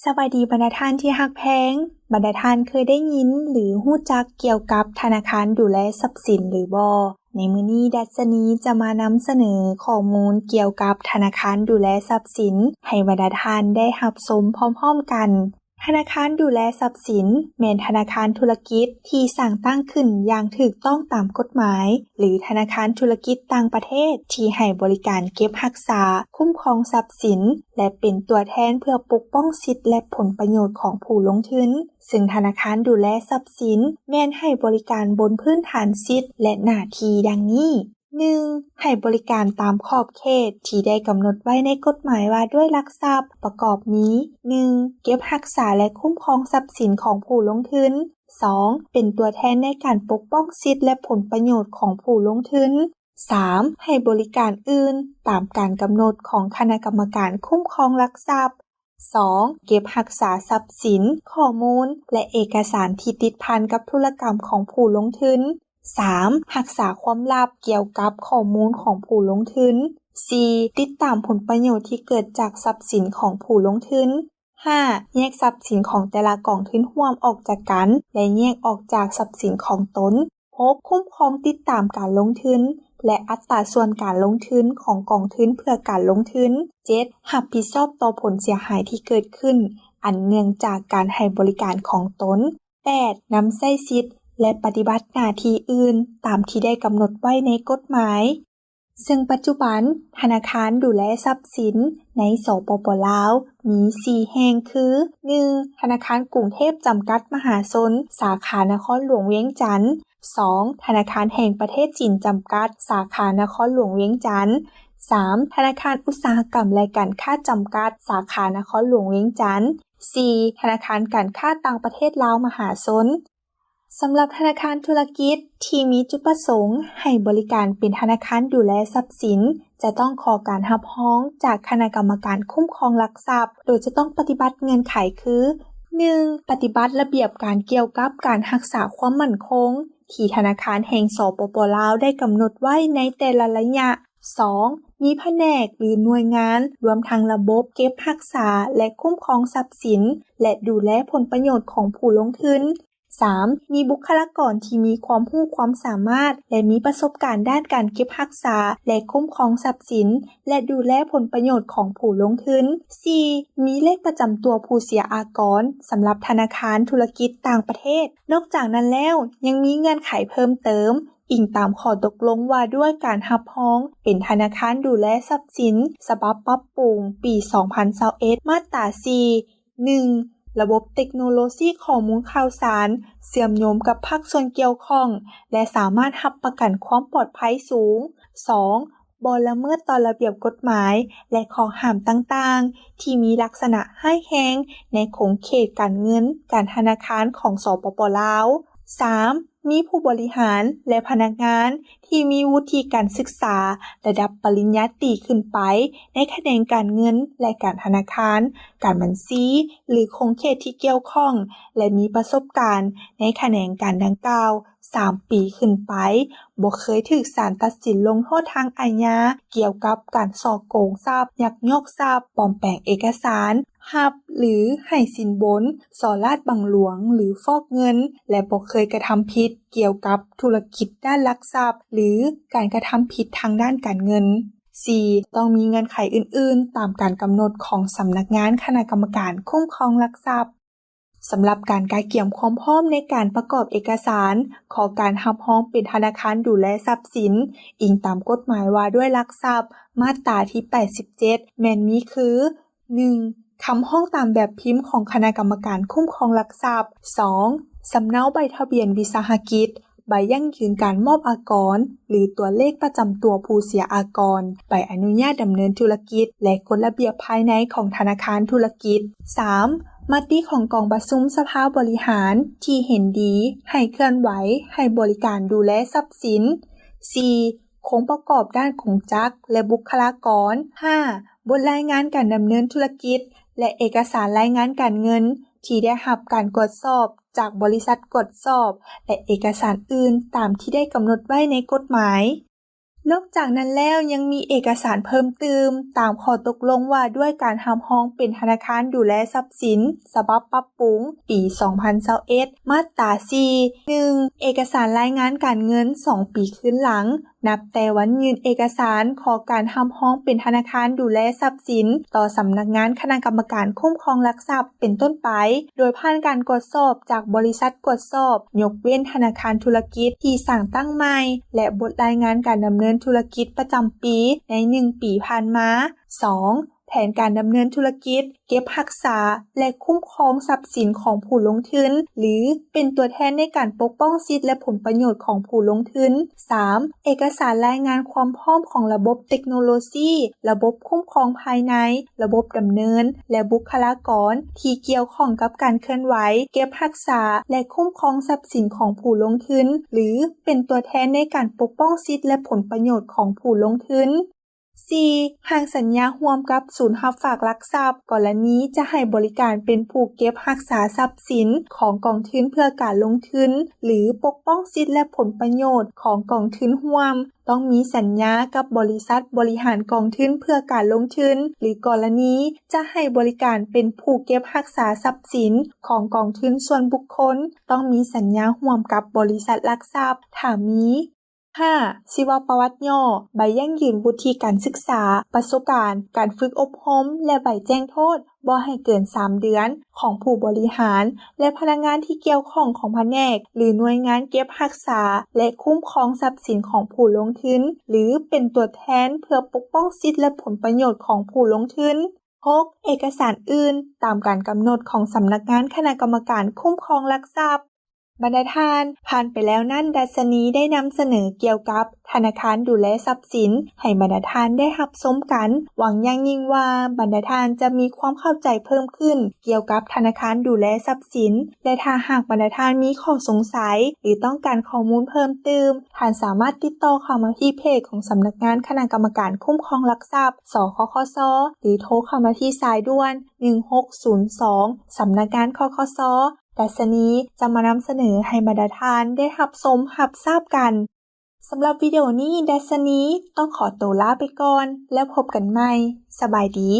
ສະບາຍດີບັນດາທ່ານທີ່ຮັກແພງ, ບັນດາທ່ານເຄີຍໄດ້ຍິນ ຫຼື ຮູ້ຈັກກ່ຽວກັບທະນາຄານດູແລຊັບສິນຫຼືບໍ່? ໃນມື້ນີ້ ດັດຊະນີຈະມານຳສະເໜີຂໍ້ມູນກ່ຽວກັບທະນາຄານດູແລຊັບສິນ ໃຫ້ບັນດາທ່ານໄດ້ຮັບຊົມພ້ອມໆກັນ. ທະນາຄານດູແລຊັບສິນ ແມ່ນທະນາຄານທຸລະກິດທີ່ສ້າງຕັ້ງຂຶ້ນຢ່າງຖືກຕ້ອງຕາມກົດໝາຍ ຫຼື ທະນາຄານທຸລະກິດຕ່າງປະເທດທີ່ໃຫ້ບໍລິການເກັບຮັກສາ, ຄຸ້ມຄອງຊັບສິນ ແລະ ເປັນຕົວແທນເພື່ອປົກປ້ອງສິດ ແລະ ຜົນປະໂຫຍດຂອງຜູ້ລົງທຶນ, ເຊິ່ງທະນາຄານດູແລຊັບສິນແມ່ນໃຫ້ບໍລິການບົນພື້ນຖານສິດ ແລະ ໜ້າທີ່ດັ່ງນີ້. ໜຶ່ງ ໃຫ້ບໍລິການຕາມຂອບເຂດທີ່ໄດ້ກຳນົດໄວ້ໃນກົດໝາຍວ່າດ້ວຍຫຼັກຊັບ ປະກອບມີ ໜຶ່ງ ເກັບຮັກສາ ແລະ ຄຸ້ມຄອງຊັບສິນຂອງຜູ້ລົງທຶນ, ສອງ ເປັນຕົວແທນໃນການປົກປ້ອງສິດ ແລະ ຜົນປະໂຫຍດຂອງຜູ້ລົງທຶນ, ສາມ ໃຫ້ບໍລິການອື່ນຕາມການກຳນົດຂອງຄະນະກຳມະການຄຸ້ມຄອງຫຼັກຊັບ, ສອງ ເກັບຮັກສາຊັບສິນ, ຂໍ້ມູນ ແລະ ເອກະສານທີ່ຕິດພັນກັບທຸລະກຳຂອງຜູ້ລົງທຶນ, ສາມ ຮັກສາຄວາມລັບກ່ຽວກັບຂໍ້ມູນຂອງຜູ້ລົງທຶນ, ສີ່ ຕິດຕາມຜົນປະໂຫຍດທີ່ເກີດຈາກຊັບສິນຂອງຜູ້ລົງທຶນ, ຫ້າ ແຍກຊັບສິນຂອງແຕ່ລະກອງທຶນຮ່ວມອອກຈາກກັນ ແລະ ແຍກອອກຈາກຊັບສິນຂອງຕົນ, ຫົກ ຄຸ້ມຄອງຕິດຕາມການລົງທຶນ ແລະ ອັດຕາສ່ວນການລົງທຶນຂອງກອງທຶນເພື່ອການລົງທຶນ, ເຈັດ ຮັບຜິດຊອບຕໍ່ຜົນເສຍຫາຍທີ່ເກີດຂຶ້ນ ອັນເນື່ອງຈາກການໃຫ້ບໍລິການຂອງຕົນ, ແປດ ນຳໃຊ້ສິດ ແລະ ປະຕິບັດໜ້າທີ່ອື່ນຕາມທີ່ໄດ້ກຳນົດໄວ້ໃນກົດໝາຍ. ເຊິ່ງປັດຈຸບັນ ທະນາຄານດູແລຊັບສິນໃນ ສປປ ລາວ ມີສີ່ແຫ່ງຄື ໜຶ່ງ ທະນາຄານກຸງເທບຈຳກັດມະຫາຊົນ ສາຂານະຄອນຫຼວງວຽງຈັນ, ສອງ ທະນາຄານແຫ່ງປະເທດຈີນຈຳກັດ ສາຂານະຄອນຫຼວງວຽງຈັນ, ສາມ ທະນາຄານອຸດສາຫະກຳ ແລະ ການຄ້າຈຳກັດ ສາຂານະຄອນຫຼວງວຽງຈັນ, ສີ່ ທະນາຄານການຄ້າຕ່າງປະເທດລາວມະຫາຊົນ. ສຳລັບທະນາຄານທຸລະກິດທີ່ມີຈຸດປະສົງໃຫ້ບໍລິການເປັນທະນາຄານດູແລຊັບສິນ ຈະຕ້ອງຂໍການຮັບຮອງຈາກຄະນະກຳມະການຄຸ້ມຄອງຫຼັກຊັບ ໂດຍຈະຕ້ອງປະຕິບັດເງື່ອນໄຂຄື ໜຶ່ງ ປະຕິບັດລະບຽບການກ່ຽວກັບການຮັກສາຄວາມໝັ້ນຄົງ ທີ່ທະນາຄານແຫ່ງ ສປປ ລາວ ໄດ້ກຳນົດໄວ້ໃນແຕ່ລະໄລຍະ, ສອງ ມີພະແນກ ຫຼື ໜ່ວຍງານ ລວມທັງລະບົບເກັບຮັກສາ ແລະ ຄຸ້ມຄອງຊັບສິນ ແລະ ດູແລຜົນປະໂຫຍດຂອງຜູ້ລົງທຶນ, ສາມ ມີບຸກຄະລາກອນທີ່ມີຄວາມຮູ້ຄວາມສາມາດ ແລະ ມີປະສົບການດ້ານການເກັບຮັກສາ ແລະ ຄຸ້ມຄອງຊັບສິນ ແລະ ດູແລຜົນປະໂຫຍດຂອງຜູ້ລົງທຶນ, ສີ່ ມີເລກປະຈຳຕົວຜູ້ເສຍອາກອນສຳລັບທະນາຄານທຸລະກິດຕ່າງປະເທດ. ນອກຈາກນັ້ນແລ້ວ ຍັງມີເງື່ອນໄຂເພີ່ມເຕີມ ອີງຕາມຂໍ້ຕົກລົງວ່າດ້ວຍການຮັບຮອງເປັນທະນາຄານດູແລຊັບສິນ ສະບັບປັບປຸງປີສອງພັນຊາວເອັດ ມາດຕາສີ່ ໜຶ່ງ ລະບົບເຕັກໂນໂລຊີຂໍ້ມູນຂ່າວສານເຊື່ອມໂຍງກັບພາກສ່ວນກ່ຽວຂ້ອງ ແລະ ສາມາດຮັບປະກັນຄວາມປອດໄພສູງ. ສອງ ບໍ່ລະເມີດຕໍ່ລະບຽບກົດໝາຍ ແລະ ຂໍ້ຫ້າມຕ່າງໆ ທີ່ມີລັກສະນະຮ້າຍແຮງໃນຂົງເຂດການເງິນການທະນາຄານຂອງ ສປປ ລາວ. ສາມ ມີຜູ້ບໍລິຫານ ແລະ ພະນັກງານທີ່ມີວຸດທິການສຶກສາລະດັບປະລິນຍາຕີຂຶ້ນໄປ ໃນຂະແໜງການເງິນ ແລະ ການທະນາຄານ, ການບັນຊີ ຫຼື ຂົງເຂດທີ່ກ່ຽວຂ້ອງ ແລະ ມີປະສົບການໃນຂະແໜງການດັ່ງກ່າວສາມປີຂຶ້ນໄປ, ບໍ່ເຄີຍຖືກສານຕັດສິນລົງໂທດທາງອາຍາກ່ຽວກັບການສໍ້ໂກງຊັບ, ຍັກຍອກຊັບ, ປອມແປງເອກະສານ, ຮັບ ຫຼື ໃຫ້ສິນບົນ, ສໍ້ລາດບັງຫຼວງ ຫຼື ຟອກເງິນ ແລະ ບໍ່ເຄີຍກະທຳຜິດກ່ຽວກັບທຸລະກິດດ້ານຫຼັກຊັບ ຫຼື ການກະທຳຜິດທາງດ້ານການເງິນ. ສີ່ ຕ້ອງມີເງື່ອນໄຂອື່ນໆ ຕາມການກຳນົດຂອງສຳນັກງານຄະນະກຳມະການຄຸ້ມຄອງຫຼັກຊັບ. ສຳລັບການກະກຽມຄວາມພ້ອມໃນການປະກອບເອກະສານຂໍການຮັບຮອງເປັນທະນາຄານດູແລຊັບສິນ ອີງຕາມກົດໝາຍວ່າດ້ວຍຫຼັກຊັບ ມາດຕາທີແປດສິບເຈັດ ແມ່ນມີຄື ໜຶ່ງ ຄຳຮ້ອງຕາມແບບພິມຂອງຄະນະກຳມະການຄຸ້ມຄອງຫຼັກຊັບ, ສອງ ສຳເນົາໃບທະບຽນວິສາຫະກິດ, ໃບຢັ້ງຢືນການມອບອາກອນ ຫຼື ຕົວເລກປະຈຳຕົວຜູ້ເສຍອາກອນ, ໃບອະນຸຍາດດຳເນີນທຸລະກິດ ແລະ ກົດລະບຽບພາຍໃນຂອງທະນາຄານທຸລະກິດ, ສາມ ມະຕິຂອງກອງປະຊຸມສະພາບໍລິຫານທີ່ເຫັນດີໃຫ້ເຄື່ອນໄຫວໃຫ້ບໍລິການດູແລຊັບສິນ, ສີ່ ໂຄງປະກອບດ້ານກົງຈັກ ແລະ ບຸກຄະລາກອນ, ຫ້າ ບົດລາຍງານການດຳເນີນທຸລະກິດ ແລະ ເອກະສານລາຍງານການເງິນທີ່ໄດ້ຮັບການກວດສອບຈາກບໍລິສັດກວດສອບ ແລະ ເອກະສານອື່ນຕາມທີ່ໄດ້ກຳນົດໄວ້ໃນກົດໝາຍ. ນອກຈາກນັ້ນແລ້ວ ຍັງມີເອກະສານເພີ່ມຕື່ມ ຕາມຂໍ້ຕົກລົງວ່າດ້ວຍການຮັບຮອງເປັນທະນາຄານດູແລຊັບສິນ ສະບັບປັບປຸງ ປີສອງພັນຊາວເອັດ ມາດຕາສີ່ ໜຶ່ງ ເອກະສານລາຍງານການເງິນສອງປີຄືນຫຼັງ ນັບແຕ່ວັນຍື່ນເອກະສານຂໍການຮັບຮອງເປັນທະນາຄານດູແລຊັບສິນ ຕໍ່ສຳນັກງານຄະນະກຳມະການຄຸ້ມຄອງຫຼັກຊັບເປັນຕົ້ນໄປ, ໂດຍຜ່ານການກວດສອບຈາກບໍລິສັດກວດສອບ ຍົກເວັ້ນທະນາຄານທຸລະກິດທີ່ສ້າງຕັ້ງໃໝ່ ແລະ ບົດລາຍງານການດຳເນີນທຸລະກິດປະຈຳປີໃນໜຶ່ງປີຜ່ານມາ. ສອງ ແຜນການດຳເນີນທຸລະກິດ ເກັບຮັກສາ ແລະ ຄຸ້ມຄອງຊັບສິນຂອງຜູ້ລົງທຶນ ຫຼື ເປັນຕົວແທນໃນການປົກປ້ອງສິດ ແລະ ຜົນປະໂຫຍດຂອງຜູ້ລົງທຶນ. ສາມ ເອກະສານລາຍງານຄວາມພ້ອມຂອງລະບົບເຕັກໂນໂລຊີ, ລະບົບຄຸ້ມຄອງພາຍໃນ, ລະບົບດຳເນີນ ແລະ ບຸກຄະລາກອນທີ່ກ່ຽວຂ້ອງກັບການເຄື່ອນໄຫວ ເກັບຮັກສາ ແລະ ຄຸ້ມຄອງຊັບສິນຂອງຜູ້ລົງທຶນ ຫຼື ເປັນຕົວແທນໃນການປົກປ້ອງສິດ ແລະ ຜົນປະໂຫຍດຂອງຜູ້ລົງທຶນ. ສີ່ ຮ່າງສັນຍາຮ່ວມກັບສູນຮັບຝາກຫຼັກຊັບ ກໍລະນີຈະໃຫ້ບໍລິການເປັນຜູ້ເກັບຮັກສາຊັບສິນຂອງກອງທຶນເພື່ອການລົງທຶນ ຫຼື ປົກປ້ອງສິດ ແລະ ຜົນປະໂຫຍດຂອງກອງທຶນຮ່ວມ, ຕ້ອງມີສັນຍາກັບບໍລິສັດບໍລິຫານກອງທຶນເພື່ອການລົງທຶນ ຫຼື ກໍລະນີຈະໃຫ້ບໍລິການເປັນຜູ້ເກັບຮັກສາຊັບສິນຂອງກອງທຶນສ່ວນບຸກຄົນ, ຕ້ອງມີສັນຍາຮ່ວມກັບບໍລິສັດຫຼັກຊັບ ຖ້າມີ. ຫ້າ ຊີວະປະຫວັດຫຍໍ້, ໃບຢັ້ງຢືນວຸດທິການສຶກສາ, ປະສົບການ, ການຝຶກອົບຮົມ ແລະ ໃບແຈ້ງໂທດບໍ່ໃຫ້ເກີນສາມເດືອນ ຂອງຜູ້ບໍລິຫານ ແລະ ພະນັກງານທີ່ກ່ຽວຂ້ອງຂອງພະແນກ ຫຼື ໜ່ວຍງານເກັບຮັກສາ ແລະ ຄຸ້ມຄອງຊັບສິນຂອງຜູ້ລົງທຶນ ຫຼື ເປັນຕົວແທນເພື່ອປົກປ້ອງສິດ ແລະ ຜົນປະໂຫຍດຂອງຜູ້ລົງທຶນ. ຫົກ ເອກະສານອື່ນ ຕາມການກຳນົດຂອງສຳນັກງານຄະນະກຳມະການຄຸ້ມຄອງຫຼັກຊັບ. ບັນດາທ່ານ, ຜ່ານໄປແລ້ວນັ້ນ ດັດຊະນີໄດ້ນຳສະເໜີກ່ຽວກັບທະນາຄານດູແລຊັບສິນ ໃຫ້ບັນດາທ່ານໄດ້ຮັບຊົມກັນ. ຫວັງຢ່າງຍິ່ງວ່າບັນດາທ່ານຈະມີຄວາມເຂົ້າໃຈເພີ່ມຂຶ້ນກ່ຽວກັບທະນາຄານດູແລຊັບສິນ ແລະ ຖ້າຫາກບັນດາທ່ານມີຂໍ້ສົງໄສ ຫຼື ຕ້ອງການຂໍ້ມູນເພີ່ມຕື່ມ, ທ່ານສາມາດຕິດຕໍ່ເຂົ້າມາທີ່ເພຈຂອງສຳນັກງານຄະນະກຳມະການຄຸ້ມຄອງຫຼັກຊັບ ສຄຄສ ຫຼື ໂທເຂົ້າມາທີ່ສາຍດ່ວນ ໜຶ່ງຫົກສູນສອງ ສຳນັກງານ ຄຄສ. ດັດຊະນີຈະມານຳສະເໜີໃຫ້ບັນດາທ່ານໄດ້ຮັບຊົມຮັບຊາບກັນ. ສຳລັບວິດີໂອນີ້ ດັດຊະນີຕ້ອງຂໍໂຕລາໄປກ່ອນ ແລ້ວພົບກັນໃໝ່. ສະບາຍດີ.